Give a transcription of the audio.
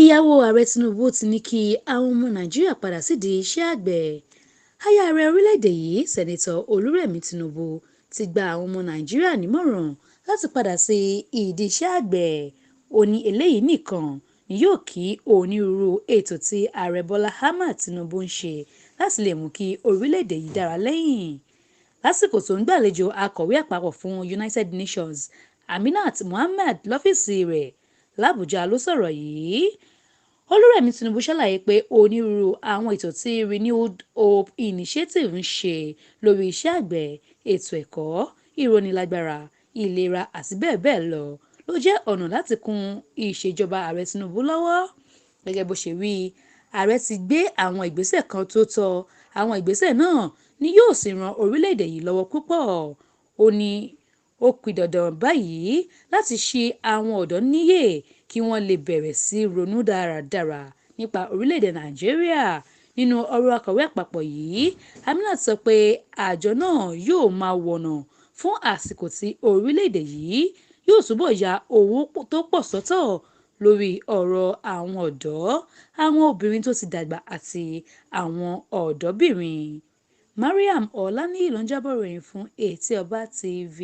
Ìyàwó Ààrẹ Tinubu ti ní kí àwọn ọmọ Nàìjíríà padà sídìí iṣẹ́ àgbẹ̀. Aya Ààrẹ orílẹ̀-èdè yìí, Sẹ́nẹ́tọ̀ Olúrẹ̀mí Tinubu, ti gba àwọn ọmọ Nàìjíríà nímọ̀ràn láti padà sí ìdí iṣẹ́ àgbẹ̀. Ó ní eléyìí nìkan ni yóò kí onírúurú ètò tí Ààrẹ Bọ́lá Ahmed Tinubu ń ṣe láti lè mú kí orílẹ̀-èdè yìí dára lẹ́yìn. Lásìkò tó ń gbàlejò akọ̀wé àpapọ̀ fún United Nations, Aminat Mohammed, lọ́fíìsì rẹ̀ làbújá ló sọ̀rọ̀ yìí. Olúrẹ̀mí Tinubu ṣàlàyé pé onírúurú àwọn ètò tí Renewed Hope Initiative ń ṣe lórí iṣẹ́ àgbẹ̀, ètò ẹ̀kọ́, ìrónilágbára, ìlera àti bẹ́ẹ̀ bẹ́ẹ̀ lọ ló jẹ́ ọ̀nà láti kún ìṣèjọba Ààrẹ Tinubu lọ́wọ́. Gẹ́gẹ́ bó ṣe wí, ààrẹ ti gbé àwọn ìgbésẹ̀ kan tó tọ́, àwọn ìgbésẹ̀ náà ni yóò sì ran orílẹ̀-èdè yìí lọ́wọ́ púpọ̀. Ó ní ó pọn dandan báyìí láti ṣí àwọn ọ̀dọ́ níyè kí wọ́n lè bẹ̀rẹ̀ sí í ronú dáradára nípa orílẹ̀-èdè Nàìjíríà. Nínú ọ̀rọ̀ akọ̀wé àpapọ̀ yìí, Aminat sọ pé àjọ náà yóò máa wọ̀nà fún àsìkò tí orílẹ̀-èdè yìí yóò túbọ̀ ya owó tó pọ̀ sọ́tọ̀ lórí ọ̀rọ̀ àwọn ọ̀dọ́, àwọn obìnrin tó ti dàgbà àti àwọn ọ̀dọ́bìnrin. Mariam Ọláníyì ló ń jábọ̀ ìròyìn fún Etí Ọba TV.